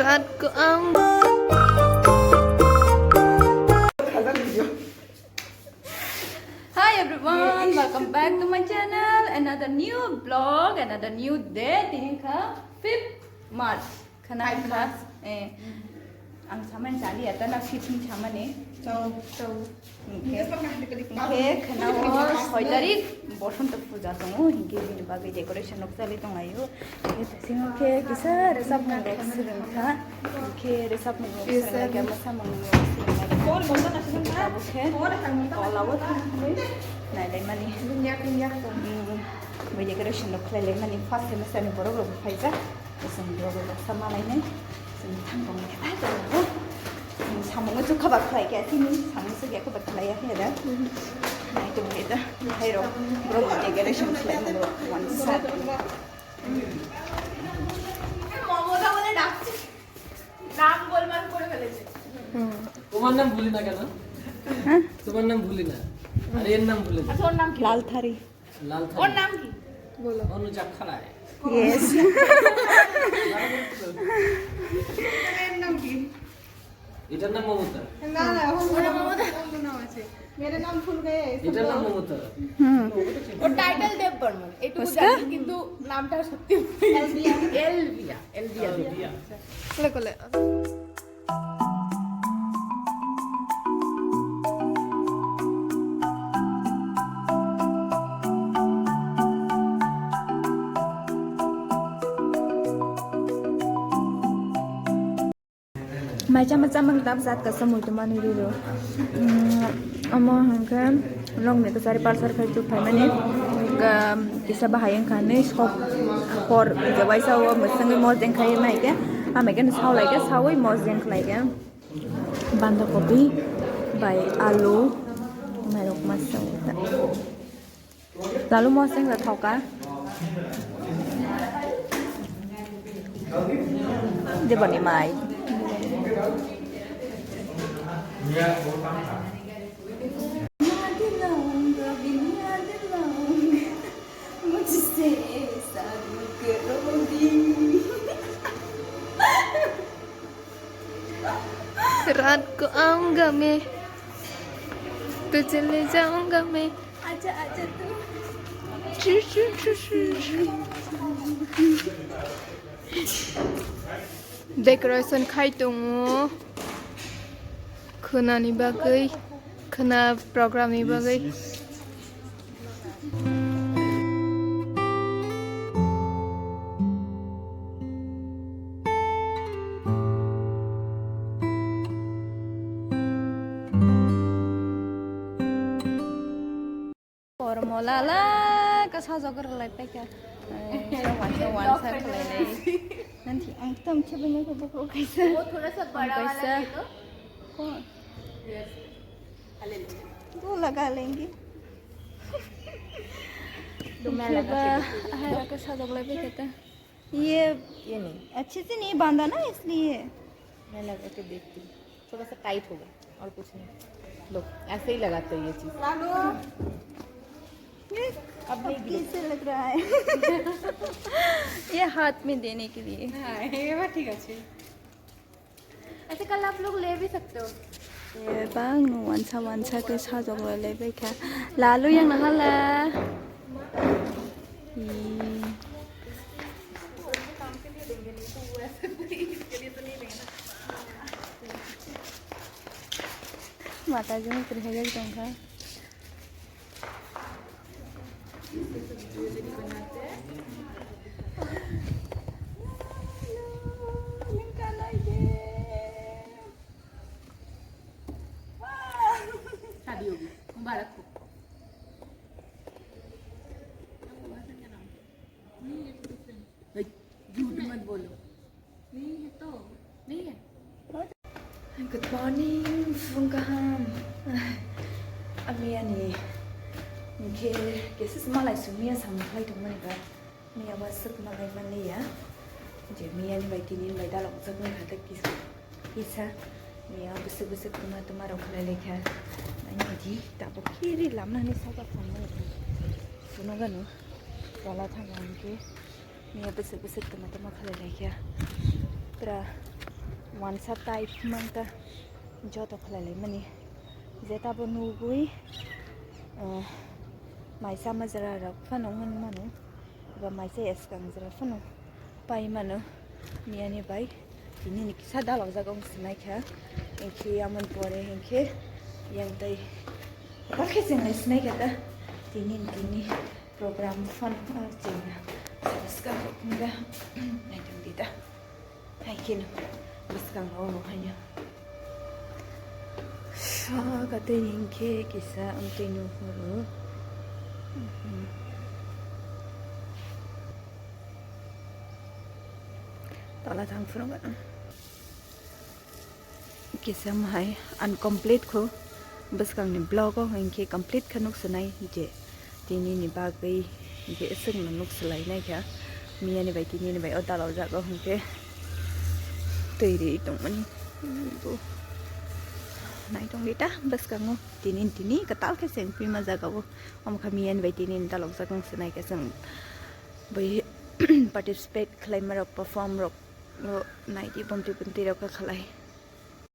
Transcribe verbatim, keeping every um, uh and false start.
Tatko ang. Hi everyone, welcome back to my channel. Another new vlog, another new day. Tini kha fifth March. Khana Five kha, March. Eh, ang samani chali ata na fifth ni samani. Chao, chao. Hingke, hingke khana o soi tarik Bosonto puja tongo, hingke bini bagwi decoration rok chali tonglaio. Hingke bisingo khe kisa resap mung rok swrwng kha, hingke resap mung rok swrwng lai kha, mwsa mung rok swrwng lai kha. Abo khe tola o thangwi nailaimani. Bai decoration rok khlailaimani, first semester ni borok rok bo phaijak. Chwng vlog o baksa malainai. Chwng thang tong khe thai tong khe. Chwng samung o chukha ba khlai khe, chini samung chukya khe ba khlai ya khe da. Nai tong khe da. Hai rok. Bro, decoration khlai mo wansa. নাম গোলমাল করে ফেলেছে। তোমার নাম ভুলি না কেন? হ্যাঁ? তোমার নাম ভুলি না। আর এর নাম ভুলি না। আচ্ছা, ওর নাম কি? লাল থারি। লাল থারি। ওর নাম কি? বলো। অনুজা খাড়ায়। Yes। এর নাম কি? এটার নাম মমতা। না, না, অন্য নাম, অন্য নাম আছে। मेरा नाम भूल गए, ये सब এটার নাম लोग। মমতা। হুম। ওর টাইটেল দেব বর্মন, এটুকু उसका? জানি, কিন্তু নামটা সত্যি ভুলে গেছি। এলভিয়া। এলভিয়া, এলভিয়া দেব। এলভিয়া। কোলে, কোলে। Mai chama chama dap jat kasa muitu mani riro. Mm, amo hangke long ni kasari parsar khai tuk khai mani. Kisa bahai wngkha ni sok hor je waisa o mwswngwi mojeng khai mai ke. Amai ke saulai ke saui mojeng khlai ke. Banda kopi bai alu mairok masa. Lalu moseng da thoka. Deboni mai. रात को आऊंगा मैं, तुझे ले जाऊंगा मैं। आजा, आजा तू। Decoration khai tongo khwnani bagwi, khwna program ni bagwi. Kormo lala ka sajagor lai paikha. Ai, sa wansa wansa khlai lai. Nanti ang tam chebeng ko bokro kaisa. वो थोड़ा सा बड़ा वाला ले लो। Kon? Yes। ले लो। Dua laga lenge. तो मैं लगा के देखती हूँ। Ahai ka sajagor lai paikha ta. ये ये नहीं। अच्छे से नहीं बांधा ना, इसलिए। मैं लगा के देखती हूँ, थोड़ा सा टाइट होगा और कुछ नहीं। लो, ऐसे ही लगाते हैं ये चीज। ये अब नहीं गिरे। कैसे लग रहा है? ये हाथ में देने के लिए। हाँ, ये बात ठीक है। ऐसे कल आप लोग ले भी सकते हो। Bang no wansa wansa ke sajagor lai paikha. Lalu yang nahala. Mata jung krihajak tongkha. शादी होगी, मुबारक हो। नहीं, ये तो डिफरेंट। झूठ मत बोलो। नहीं है तो। नहीं है। Good morning, phung kaham. Ami ani ke ke sis malai sumia sam khai tong mani ba. Miya ba suk malai mani ya. Je miya ni bai tini bai dalok jak ni khatak kis kisa. Miya busuk busuk tuma tuma rok khalai lekha. Ani di tabo kiri lamna ni saka phang mani. Suno ganu. Wala thang ang ke. Miya bwswk bwswk tongma tongma khalai laikha. Pura wansa type manta joto khlailaimani. Je tabo nugwi, eh, maisa majra rok phano wng mano, eba maisa eskang jra phano pai mano. Miyani bai tini ni kisa dalok jaga wng sinai kha, hinkhe yamon pore hinkhe yang tai bakhe chenglai sinai kha ta tini ni tini program phano chengna. Subscribe rok wngkha naitong di ta. Hai kheno bwskango omo haino. Saka tei hinkhe kisa amtwi nuhoro. Tola thang phuru gana. Kisa mahai uncomplete kho bwskangni vlog o hinkhe complete khe nuk sinai je tini ni bagwi hinkhe aswkno nuk swlai nai kha miyani bai tini ni bai o dalok jago hinkhe twi ri tongmani bo nai tongdi ta bwskango tini tini kwtal khe chengpima jaga o omo kha miyani bai tini ni dalok jak nuk sinai khe chwng bai participate khlaima rok perform rok. O naidi bomtwi bomtwi rok kha khalai.